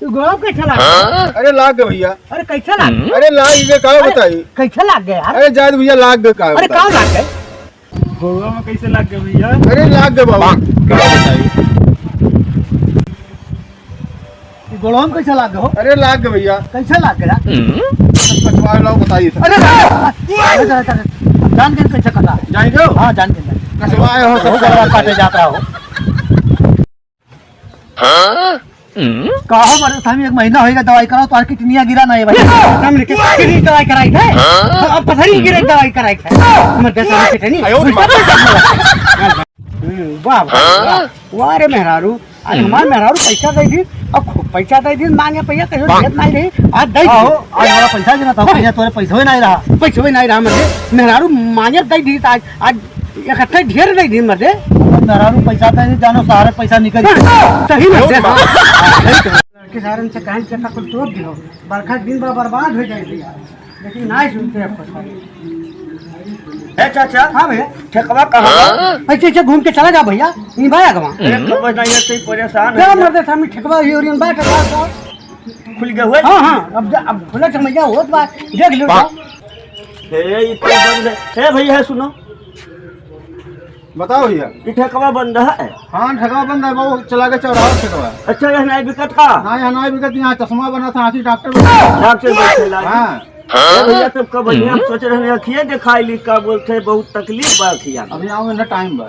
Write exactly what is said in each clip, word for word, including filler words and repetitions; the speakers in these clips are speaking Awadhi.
तू गोड़वा कैसे लाग गया? अरे लाग गए भैया। अरे कैसे लाग गया? अरे लाग गए, का अरे बताई? कैसे लाग गया यार? अरे जात भैया लाग गए, का अरे बताई? का लाग गया? गोड़वा में कैसे लाग गया भैया? अरे लाग गए बाबू, का बताई? तू गोड़वा में कैसे लाग गया हो? अरे लाग गए भैया। कैसे लाग गया? कसवाए लाओ बताइए सर। अरे, अरे, अरे, अरे, अरे, जान के कैसे कटा? जान के? हाँ, जान के, जान के। कसवाए हो, बहुत सब गलत काटे जाता हो। हाँ? कहो बड़े स्वामी, एक महीना होइगा दवाई कराओ, तो किडनिया गिरा ना है भाई। हम लेके किडनी दवाई कराई थे। हाँ? अब पथरी गिरे दवाई कराई थे। मर गया स्वामी किडनी। आयो रे माँ। हम्म, वाह, वाह, वाह। वाह रे मेहरारू, आज हमार मेहरारू पैसा दे दी, अब खूब पैसा दे दी, मांगे पैसा कहियो देत नहीं रही, आज दे दी। आहो, आज हमारा पैसा गिरा था, भैया तोरे पैसा ही नहीं रहा। पैसा ही नहीं रहा, मर्दे। मेहरारू मांगे दे दी, आज, आज इकट्ठे ढेर दे दी, मर्दे। मेहरारू पैसा दे दी, जानो सारे पैसा निकल सही में दे, हाँ। लड़के सारन से कहन के कुल तोड़ दियो, बरखा के दिन बा बर्बाद हो जाए भैया, लेकिन ना सुनते हैं कुछ। ए चाचा, हाँ भैया। ठेकवा कहाँ बा? ऐसे ऐसे घूम के चला जा भैया, नहीं भाई अगवा। अरे तो बस नहीं है, तू परेशान क्या है। मर्दे सामने ठेकवा ही ओरियन बा, ठेकवा का। खुल गया हुआ? हाँ, हाँ, अब जा, अब खुला समझ गया, होत बा, देख लो। हे, ये तो बंद है। हे भैया, सुनो। बताओ भैया। ये ठेकवा बंद है? हाँ, ठेकवा बंद है, वो चला गया चौराहा ठेकवा। अच्छा, यह नहीं बिकत का? ना, यहाँ नहीं बिकत, यहाँ चश्मा बना था, आँखी डॉक्टर बैठे। डॉक्टर बैठे ला। हाँ। ए भैया, तब का बढ़िया हम सोच रहे हैं, अखिए दिखाई ली, का बोलते हैं, बहुत तकलीफ बा अखिया में। अभी आओ ना, टाइम बा।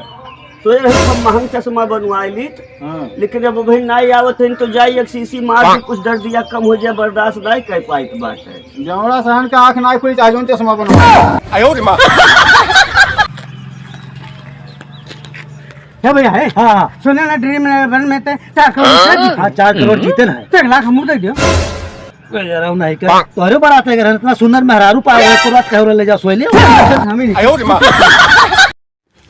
सोच रहे हम महंग चश्मा बनवाई ली, हाँ। लेकिन अब भाई ना आवत है, तो जाई एक शीशी मार के कुछ दर्दिया कम हो जाए, बर्दाश्त नहीं कर पाइत बात है। जमड़ा सहन का आँख ना खुली, चाहे जौन चश्मा बनवा। आयो रे माँ। क्या भैया है? हाँ, हाँ। सुने ना, ड्रीम इलेवन में ते चार करोड़ रुपया जीते। हाँ, चार करोड़ जीते ना है। तो एक लाख हमू दे दियो। ए, यार, हम नहीं कर। तोहरे बारात है, अगर इतना सुंदर मेहरारू पाए, एक बात कहो, ले जाओ, सोई लियो। हम ही नहीं। आयो रे माँ।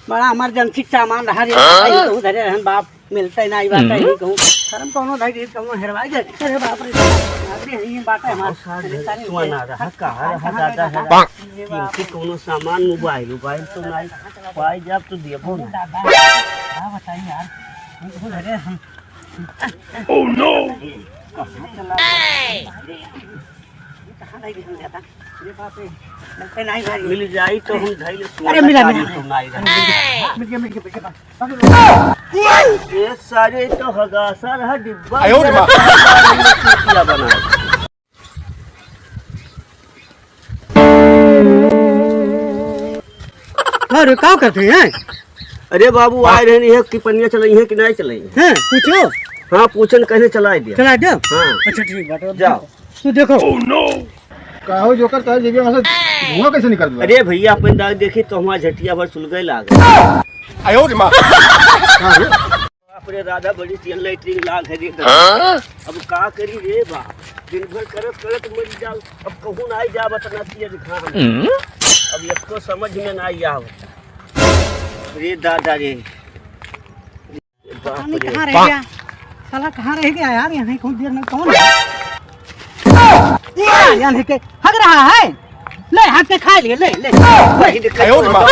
बड़ा इमरजेंसी सामान रहा रे, हाँ? भाई, कहूँ धरे रहन बाप, मिलते नहीं बात है, हम्म। नहीं कहूँ, शर्म कौनो धर दे, कौनो हेरवाई दे। अरे बाप रे, बाप रे, यही बात है हमार। और साथ में सुआ ना रहा, कहाँ रहा, कहाँ दादा रहा? रहा? ये बाप कीमती रे। कौनो सामान, मोबाइल, मोबाइल तो नहीं, पाई जाब तो देबो ना। दादा, का बताई यार, हम कहूँ धरे रहन। Oh no! कहाँ चला गया? कहाँ नहीं दिखाई देता? अरे बाप रे, लगता है नहीं भाई। मिल जाई तो हम धइले अरे मिला, मिला। तो नहीं रहे। मिल गया, मिल गया, मिल गया, पकड़ लो। ये सारे तो हगासा रहा डिब्बा। आयो रे माँ। क्या बना? अरे, का करते हैं? अरे बाबू, आए रहनी है कि पनिया चलाई है कि नहीं चलाई है? हैं, पूछो। हाँ, पूछन कहने चलाई दिया। चलाई दिया? हाँ। अच्छा, ठीक बात है। जाओ। तू देखो। काहो जोकर, तार जेबिया में से धुआं कैसे निकल रहा है? अरे भैया, अपन दाग देखी तो हमारा झटिया भर सुलगे लाग। आयो रे माँ। का हो? बाप रे दादा, बड़ी तेल लेटरिन लाग है रे दादा। हाँ? अब का करी रे बा, दिन भर करत करत मर जाओ। अब कहूँ ना आई जाब, बतना तेज घाम। हम्म? अब इसको समझ में ना आई आवत। रे दादा रे। पता नहीं कहाँ रह गया। साला कहाँ रह गया यार, यहाँ कुछ देर में कौन है? यहाँ लेके हग रहा है। ले, हाथ पे खा लिए, ले, ले। आयो रे माँ।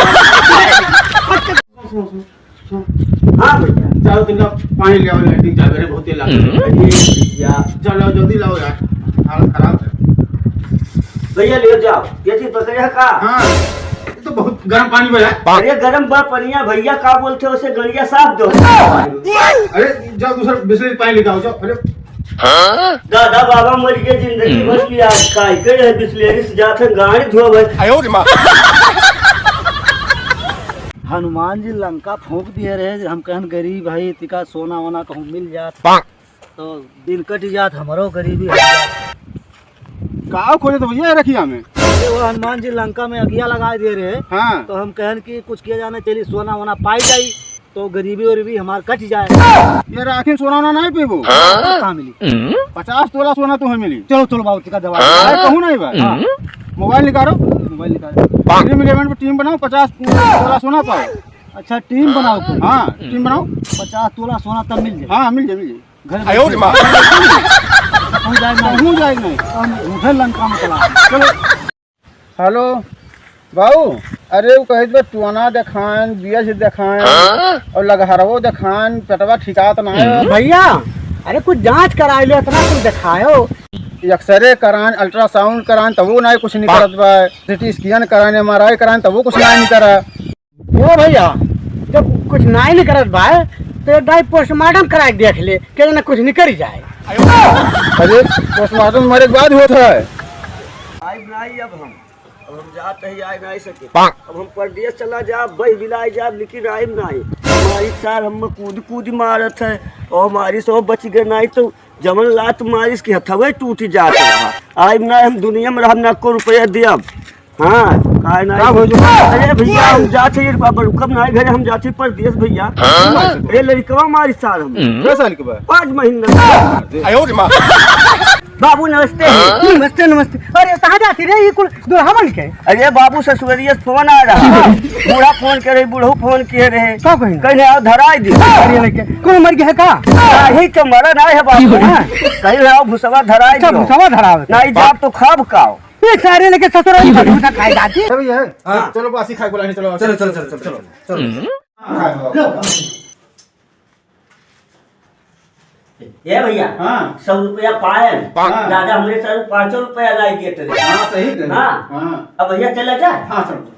हाँ भैया। जाओ, तुम लोग पानी ले आओ, लेटरिन जा, मेरे बहुत तेल लग गया। हम्म। अरे भैया। जाओ, लाओ, जल्दी लाओ यार, हालत खराब है। भैया, ले जाओ, ये चीज पकड़े है का? हाँ, ये तो बहुत गर्म पानी बा यार। अरे, गर्म बा पनिया भैया, का बोलते हो उसे, गड़िया साफ दो। अरे, जाओ, दूसरा बिसलेरी पानी लेके आओ, जाओ। अरे, दादा बाबा मर गए, जिंदगी भर की आज खाई गए है, बिसलेरी से जात है गाड़ी धोवे। आयो रे माँ। हनुमान जी लंका फूंक दिए रहे, हम कहन गरीब है, तिका सोना वोना कहूँ मिल जात, तो दिन कट जात, हमरो गरीबी हट जात। का खोजे तो भैया रखिया में? अरे वो हनुमान जी लंका में अगिया लगा दिए रहे, हाँ। तो हम कहन कि कुछ किया जाना चाहिए, सोना वोना पाई जाई। तो गरीबी वरीबी हमार कट जाए। ये राखी सोना ना नहीं पीबो। हाँ? कहाँ मिली? पचास तोला सोना तुम्हें मिली। चलो, चलो बाबू, टिका दबा। हाँ? अरे, कहूँ नहीं बा। हाँ। मोबाइल निकालो। मोबाइल निकालो। ड्रीम इलेवन पे टीम बनाओ, पचास तोला सोना पाओ। अच्छा, टीम बनाओ तुम। हाँ, टीम बनाओ। पचास तोला सोना तब मिल जाए। हाँ, मिल जाए, मिल जाए। घर आयो रे माँ। कहूँ जाए नहीं। कहूँ जाए नहीं। हम उधर लंका में चला। चलो। हेलो, बाबू, अरे उ कहित बा टोना देखाएन, बियस देखाएन, हाँ? और लगहरवो देखाएन, पेटवा ठिकात ना है। भैया, अरे कुछ जाँच कराइ लो, इतना कुछ देखायो। X-ray कराएन, ultrasound कराएन, तबो नाहीं कुछ निकरत बा। CT scan कराएन, MRI कराएन, तबो कुछ नाहीं निकरा। ओ भइया, जब कुछ नाहीं निकरत बा, तो एक दाई postmortem कराइ के देख ले, के जना कुछ निकरि जाए। अरे, postmortem मरे के बाद होत है। आइब नाहीं अब हम, अब हम जात ही आइ नाहीं सके। अब हम परदेस चला जाब, बहि बिलाइ जाब, लेकिन आइब नाहीं। हमारी सार हम कूद कूद मारत है, और हमारी सो बचि गए नाहीं तो जवन लात मारिस कि हथवे टूटि जात रहा। आइब नाहीं, हम दुनिया में रहब ना, एको रुपया दियब। हाँ, काहे ना? का भोजू? अरे भइया, हम जात ही, अब रुकब नाहीं घरे, हम जात ही परदेस भइया। हाँ? अरे लड़िकवा मारी सार हम। कै साल के बा? पाँच महीना। आयो रे माँ। बाबू नमस्ते। नमस्ते, नमस्ते। अरे कहाँ जाती रे, ये कुल दुल्हन के? अरे बाबू ससुरिया से फोन आ रहा। बूढ़ा फोन करे, बूढ़ऊ फोन किहे रहे। का कहिन? कहिन आओ धराइ दी। अरे लड़के, कौन मरि गया है का? नाहीं तो मरा नाहीं है बाबू। हाँ। कहिन आओ भुसवा धराइ अच्छा, दियो। भुसवा धरावे। नाहीं जाब तो खाब काओ। ए, सारे लेके ससुर वाली भूसा खाए जाती। ए भइया, हाँ। चलो बासी खाए बोला, चलो, चलो, चलो, चलो, चलो, चलो। हाँ, खाए बोला। ए भइया, हाँ। सौ रुपया पाएन। हाँ। दादा हमरे साथ पाँचो रुपया लाइ दिए थे। हाँ, सही कहे। हाँ। हाँ। अब भइया चला जा। हाँ, चलो।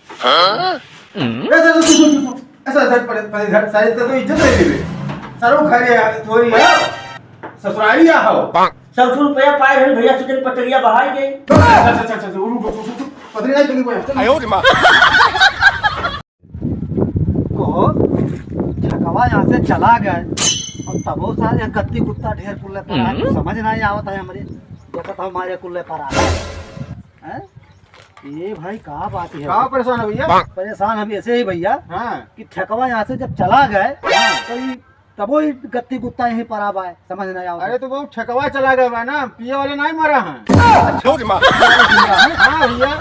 हाँ? ए, sir, sir, sir, sir, sir, sir, परे, परे, घर, सारे तो, तो इज्जत नहीं देवे। सर, वो घर है, थोड़ी है। ससुरारी आ हो। सौ रुपया पाए रहन भइया, चिकन पतरिया बहाई गई। अच्छा, अच्छा, अच्छा, अच्छा, रुक, रुक, रुक, रुक, पतरी नहीं लगी, बोल। आयो रे माँ। कहो, ठकवा यहाँ से चला गए, और तबो सारे यहाँ गत्ती कुत्ता ढेर कुल्ले पर आए, हम्म। समझ नहीं आवत है हमरे। देखत हो हमारे कुल्ले पर आए। हैं? ए भाई, का बात है? का परेशान हो भइया? परेशान हम ऐसे ही भइया हाँ। कि ठकवा यहाँ से जब चला गए, हाँ। तो ई तबो ई गत्ती गुत्ता यहीं पर आवा है, समझ नहीं आवा। अरे तो वो ठकवा चला गए बा ना, पिए वाले नहीं मरा है। अच्छा। हाँ भइया।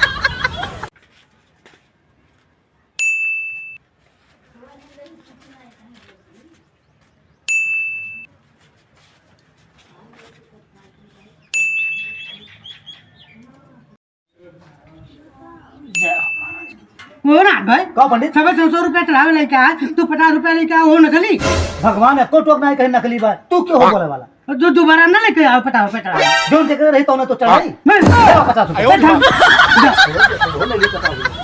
कौन आ भाई? का पंडित? सबे सौ सौ रुपया चढ़ावे लेके आए, तू पचास रुपया लेके आए, वो नकली। भगवान एको टोक नहीं कहीं नकली बा, तू क्यों हो हाँ। बोले वाला? और जो दोबारा ना लेके आओ, पचास रुपया चढ़ावे। जो देख रही तो ना तो चढ़ाई। हाँ। नहीं। ले आओ पचास रुपया। आयो रे माँ। जा। वो ले ली पचास रुपया।